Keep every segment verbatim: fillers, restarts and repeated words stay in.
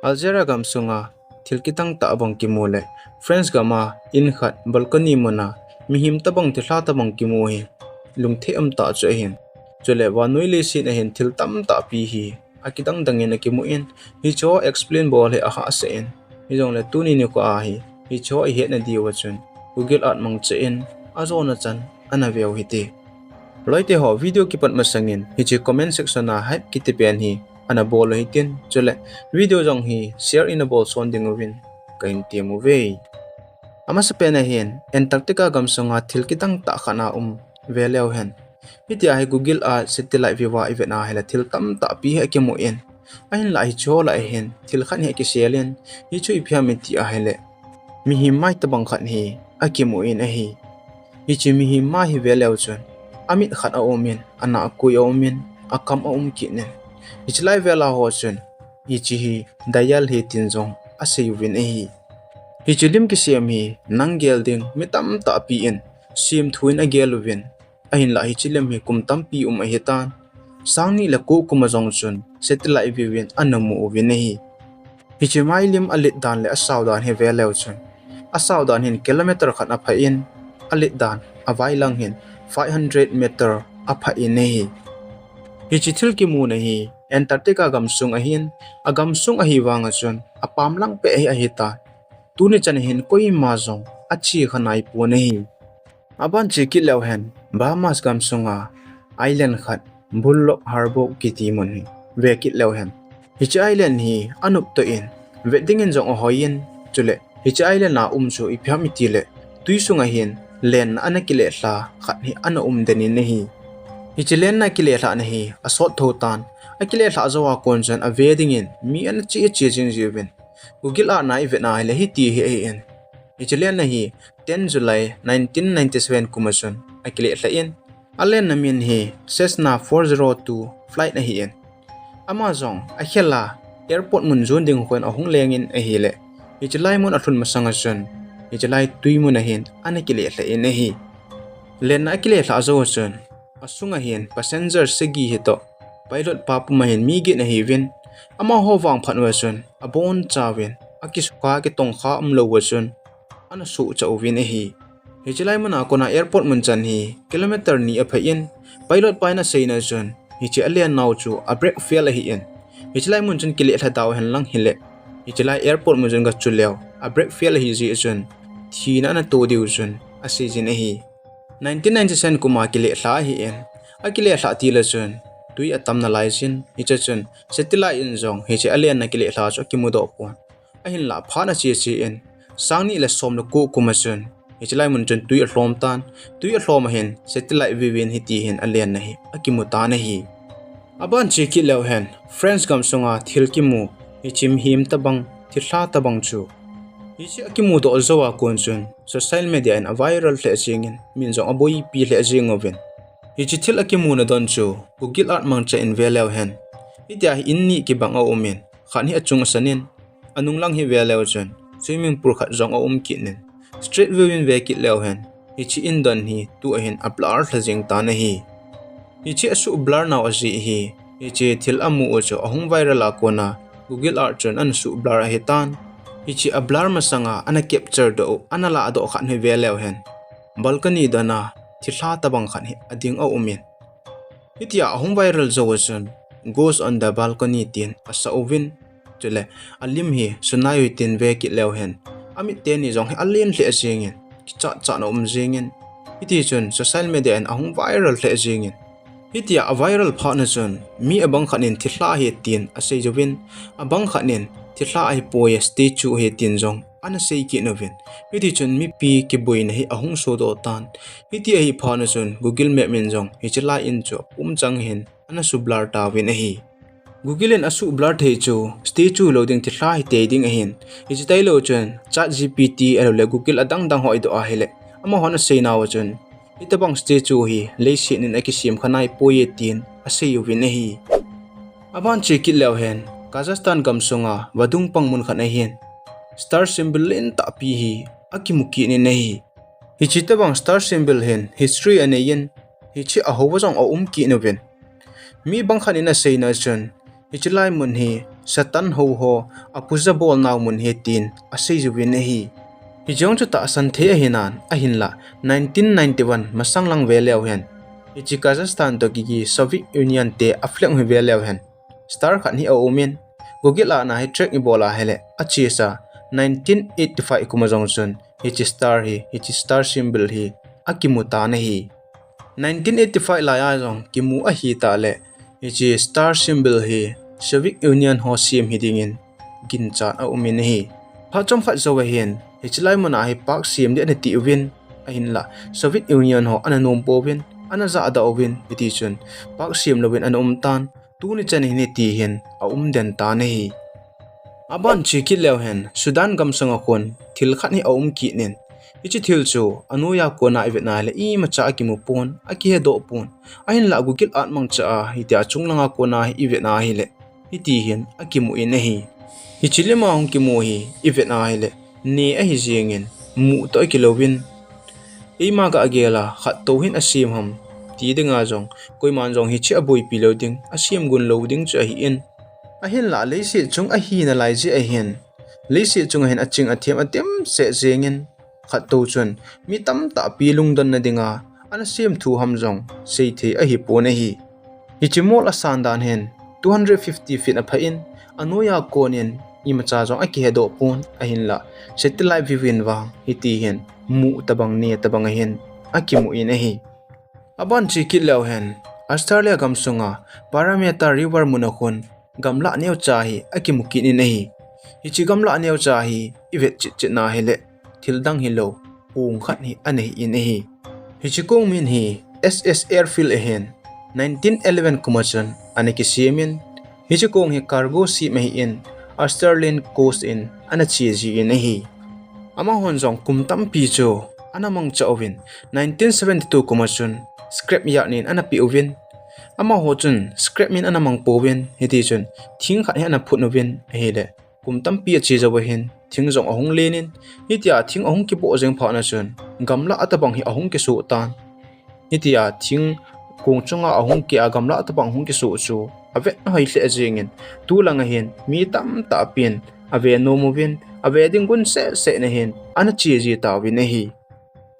Algeria gamsunga thil kidang tah bang kimu le France gama in khat balcony muna mihem tobang thilha tobang kimu hi lungthim tah chu ahin. Chule vannoi leiset a hin thil tamtah pi hi akidang dangin akimun, hicheho explain bol hi ahahsa in. Hijongle tuni nikho a hi hicheho ihet nadiuva chun Google Earth mangchan ajona chan ana veu hite. Loite ho, video kipat masangin hiche comment section a hype kiti pen hi ana bol u hitin, chule video jong hi share ina bolson dinguvin kahin temuve. Amasapen a hin Antarctica gamsunga thil kidang tah khat aum ve leu hen. Hitia hi Google Earth satellite view a ivet a hile thil tamtah pi hi akimun, ahinlah hicheho lah a hin thil khat hi akiselin, hichu ipi ham iti a hile mihem mai tobang khat hi akimun ahi. Hiche mihem mai hi ve leu chun amit khat aumin, anahkoi aumin, akam aum kit in, hiche lai vel a ho chun hiche hi dial hi tin jong asei uvin ahi. Hiche lim kisem hi nang gel ding mi tamtah pi in semthu in agel uvin, ahinlah hiche lim hi kum tampi um ahitan, sangni le ko kum a jong chun satellite view in ana mu uvin ahi. Hiche mai lim alet dan le asao dan hi ve leu chun, asao dan hin kilometer khat apha in, alet dan availang hin five hundred meter apha in ahi. Hiche thil kimuna hi Antarctica gamsung ahin, agamsung ahi vang a chun apam lang peh hi ahitan, tuni chan a hin koima jong ache kha naipon ahi. Aban che kit leu hen Bahamas gamsunga island khat Burlock Harbour kiti mun hi ve kit leu hen. Hiche island hi anop toh in, vet dingin jong ahoiyin, chule hiche island a um chu ipi ham iti le tui sunga hin lenna ana kilelha khat hi ana um den in ahi. Hiche lenna kilelhahna hi asot tho tan, akilelhah jou a kon chun ave dingin mi ana che che jing jiuvin, Google Earth a ivet a hile hiti hi ahin. Hiche lenna hi ten July nineteen ninety-seven kum a chun akilelha in, alenna min hi Cessna four zero two flight ahin. Ama jong akhel a airport mun jon ding khun ahung lengin ahile, hiche lai mun alhun masang a chun hiche lai tui mun a hin ana kilelha in ahi. Lenna akilelhah jou a chun asunga hin passenger sagi hitoh, pilot pa pum a hin mi get ahiuvin, amaho vangphat uva chun abonchauvin akisukha akitongkha umlou uva chun ana sohcha uvin ahi. Hiche lai muna kona airport mun chan hi kilometer ni apha in, pilot pa in aseina chun hiche alennau chu a brake fail ahin, hiche lai mun chun kilelha dau hen lang hile, hiche lai airport mun chun gachu leu a brake fail ahi jeh chun thina ana to diu chun aseijin ahi. Nineteen ninety-seven kum a kilelha ahin, akilelhah til a chun tui atam nalai jin, hiche chun satellite in jong hiche alenna kilelha chu akimudoh pon. Ahinlah phat ache che in, sangni le som le ko kum a chun hiche lai mun chun tui alhom tan, tui alhom a hin satellite view in hiti hin alenna hi akimu tan ahi. Aban che kit leu hen France gamsunga thil kimu, hiche mihem tobang, thilha tobang chu hiche akimudoh jou a kon chun social media in aviral lheh jengin, min jong aboipi lheh jeng uvin. Hiche thil akimuna don chu Google Earth mangchan ve leu hen, hitia hi in ni kibang aumin, khat hi achung asan in, anung lang hi ve leu chun swimming pool khat jong aum kit in, street view in ve kit leu hen hiche in don hi tua hin ablur lha jeng tan ahi. Hiche asuh blur nau ajeh hi hiche thil amu u chu ahung viral a kona Google Earth chun ana suh blur ahitan, hiche ablur masanga ana capture doh u, ana lahdoh khat hi ve leu hen balcony dona thilha tobang khat hi ading aumin, hitia ahung viral jou a chun Ghost on the Balcony tin asah uvin, chule alim hi sunai uvin tin ve kit leu hen amit teni jong hi alen lheh jengin, kichat chatna um jengin, hiti chun social media in ahung viral lheh jengin, hitia aviral phat na chun mi abang khat in thilha ahi tin asei jouvin, abang khat in thilha ahipoi, statue ahi tin jong ana sei kit uvin, hiti chun mipi kiboina hi ahung sodoh tan. Hiti ahi phat na chun Google Map in jong hiche lai in chu apumchang hin ana suh blur tauvin ahi. Google in asuh blur thei chu statue lou ding, thilha hitei ding ahin, hiche tailou chun ChatGPT ahilouleh Google adang dang ho idoh a hile, amahon aseinau a chun hitobang statue hi leiset in akisem kha naipoi tin asei uvin ahi. Aban che kit leu hen Kazakhstan gamsunga vadung pang mun khat ahin star symbol lentah pi hi akimu kit in ahi. Hiche tobang star symbol hin history anei in, hiche ahouva jong aum kit uvin, mi bang khat in aseina chun hiche lai mun hi Satan hou ho apuja bolnau mun ahi tin asei jiuvin ahi. Hijong chu tahsan thei ahinan, ahinlah nineteen ninety-one masang lang ve leu hen, hiche Kazakhstan toh kiki Soviet Union te a flag hi ve leu hen, star khat hi aumin, Google a na hi track ibol a hile, achesa nineteen eighty-five kum a jong chun hiche star hi, hiche star symbol hi akimu tan ahi. Nineteen eighty-five lai a jong kimu ahitah le, hiche star symbol hi Soviet Union ho sem hi dingin ginchat aumin ahi. Phat chomkhat jou ahin, hiche lai mun a hi park sem ding ana tiuvin, ahinlah Soviet Union ho ana nom pouvin, ana jahda uvin, hiti chun park sem louvin ana um tan, tuni chan hin hiti hin aum den tan ahi. Aban che kit leu hen, Sudan gamsung a khun thil khat hi aum kit in, hiche thil chu anoiya kona ivet na hile imacha akimu pon, akihedoh pon. Ahinlah Google Earth mangcha a hitia chunglang a kona hi ivet na hile, hiti hin akimu in ahi. Hiche lim a hung kimu hi ivet na hile, ne ahi jengin, mu toh akilouvin, eima gah gel a khat tou hin asem ham ti dinga jong, koiman jong hiche aboipi lou ding, asem gun lou ding chu ahin. Ahinlah leiset chung ahina lai jeh ahin, leiset chung ahin aching athem adimset jengin, khat tou chun mi tamtah pi lungdonna dinga ana sem thu ham jong seithei ahipon ahi. Hiche mol asan dan hin two hundred fifty feet aphah in, anoiya konin imacha jong akihedoh pon, ahinlah satellite view in vang hiti hin mu tabang ne tabang ahin akimu in ahi. Aban che kit leu hen, Australia gamsunga Parramatta River mun a khun gamlah neocha hi akimu kit in ahi. Hiche gamlah neocha hi ivet chetchet na hile, thil dang hilou kong khat hi ana hi in ahi. Hiche kong min hi S S Airfield ahin, nineteen eleven kum a chun ana kisem in, hiche kong hi cargo ship ahin, Australian coast in ana che jin ahi. Amahon jong kum tampi chu ana mangcha uvin, nineteen seventy-two kum a chun scrap yard nin ana pe uvin, amaho chun scrap min ana mang pouvin, hiti chun thing khat hi ana phut uvin ahile, kum tampi ache jou ahin, thing jong ahung len in, hitia thing ahung kipoh jeng phat na chun gamlah atabang hi ahung kisoh tan. Hitia thing kong chunga ahung keh a gamlah atabang hung kisoh chu avet na hoi lheh jengin, tulang ahin mi tamtah pin ave nom uvin, ave ding gun sehseh na hin ana che ji tauvin ahi.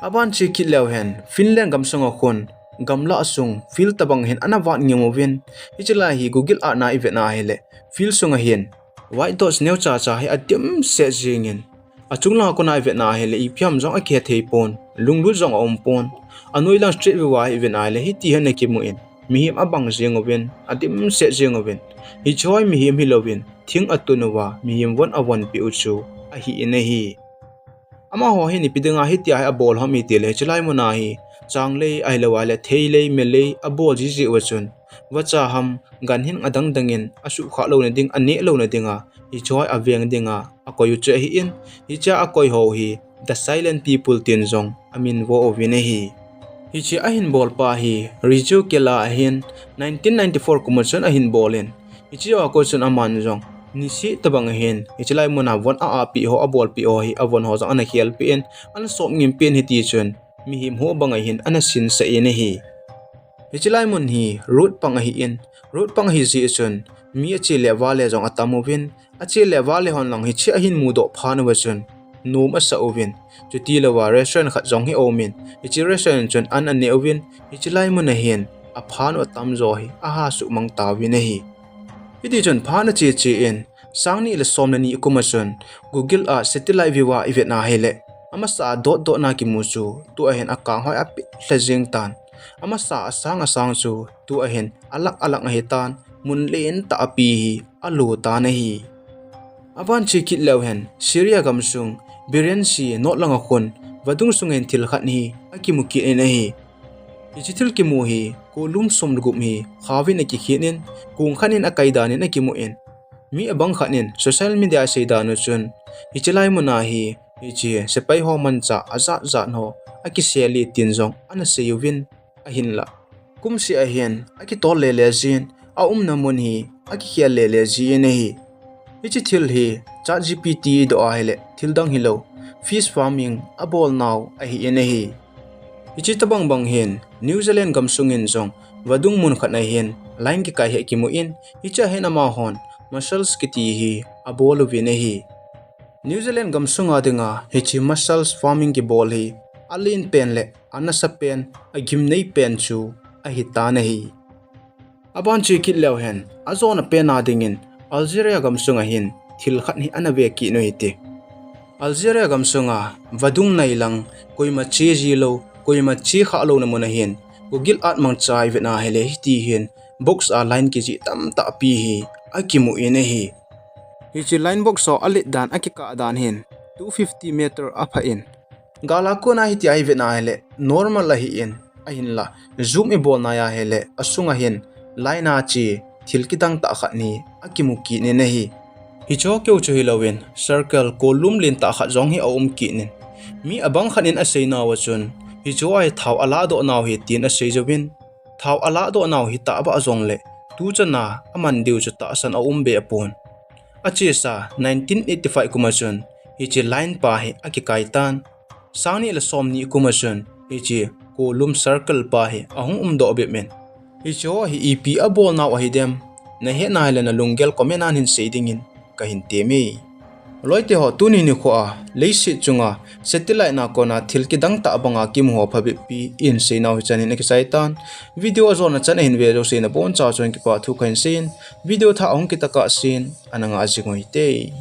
Aban che kit leu hen, Finland gamsung a khun gamlah sung field tabang hin ana vat ngim uvin, hiche lai hi Google Earth na ivet na hile, field sung ahin white dots neocha cha hi adimset jengin, achunglang a kona ivet na hile ipi ham jong akihe thei pon, lunglut jong aum pon. Anoilang street view a ivet na hile hiti hin akimu in, mihem abang jeng uvin, adimset jeng uvin, hiche hi mihem hilouvin thing atun uva mihem von avonpeh u chu ahi in ahi. Amaho hin ipi dinga hitia hi abol ham itile, hiche lai mun a hi changlei ahilou le theilei, melei abol jiji uva chun, vacha ham, ganhing adang dangin asuhkhah louna ding, aneh louna dinga hiche hi aveng dinga akoi u chu ahin, hichea akoi ho hi The Silent People tin jong amin vo uvin ahi. Hiche ahin bolpa hi Riju Kela ahin, nineteen ninety-four kum a chun ahin bol in, hiche a koi chun aman jong niseh tabang ahin, hiche lai mun a von a-apeh ho, abolpeh ho hi avon ho jong ana khelpeh in, ana sop ngimpeh in, hiti chun mihem ho bang ahin ana sinsah in ahi. Hiche lai mun hi road pang ahin, road pang ahi jeh chun mi ache le avale jong atam uvin, ache le avale hon lang hiche ahin mudoh phat uva chun nom asah uvin, chuti louva restaurant khat jong hi aumin, hiche restaurant chun an aneh uvin, hiche lai mun ahin aphat u atamjo hi aha suhmang tauvin ahi. Hiti chun phat ache che in, sang ni le som le ni kum a chun Google a satellite view a ivet na hile, amasa a dotdot na kimu chu tua hin akang hoi apet lha jeng tan. Amasa asang asang chu tua hin alak alak ahitan, mun lentah api hi alo tan ahi. Aban che kit leu hen, Syria gamsung Birensi north lang a khun vadung sung hin thil khat hi akimu kit in ahi. Hiche thil kimu hi kolum som le gup hi khauvin akikhen in, kong khat in akai dan in akimu in, mi abang khat in social media a asei dan u chun, hiche lai mun a hi hiche sepai ho manchah ajat jat ho akisel e tin jong ana sei uvin, ahinlah kumseh ahin akitol lele jin, aumna mun hi akikhel lele jin ahi. Hiche thil hi ChatGPT idoh a hile thil dang hilou, fish farming abolnau ahi in ahi. Hiche tabang bang hin New Zealand gamsung in jong vadung mun khat a hin line kikai hi akimu in, hichea hin amahon mussels kiti hi abol uvin ahi. New Zealand gamsunga dinga hiche mussels farming kibol hi alen pen le anasa pen, agimnei pen chu ahitan ahi. Aban chu ikit leu hen, ajona pen a dingin Algeria gamsunga hin thil khat hi ana ve kit u hite. Algeria gamsunga vadung nai lang, koima che ji lou, koima che kha louna mun ahin, Google Earth mangcha ivet na hile hiti hin box a line kijih tamtah pi hi akimu in ahi. Hiche line box ho alet dan, akikah dan hin two fifty meter aphah in, gal a kona hitia ivet na hile normal ahin, ahinla zoom ibol na ahile asunga hin line a che thil kidang tah khat hi akimu kit in ahi. Hicheho keu chu hilouvin circle kolum lentah khat jong hi aum kit in, mi abang khat in aseinauva chun hicheho hi thao alahdoh nau hi tin asei jouvin, thao alahdoh nau hitah bah jongle tuchan a aman diu chu tahsan aum be apon. Achesa nineteen eighty-five kum a chun hiche line pa hi akikai tan. Sangni le somni kum a chun hiche kolum circle pa hi ahung umdoh bep in. Hicheho hi ipi abol nau ahidem, nahet na hile nalunggel comment a nahin sei dingin kahin temme. Loite ho, tuni nikho a leiset chunga satellite na kona thil kidang tah banga kimu ho phabep pi in seinau hichan in akichai tan. Video ajona chan ahin ve jouse nabonchauva chun kipathu kahin seiyin, video thah ahung kit tokah sen ana ngah jing u hite.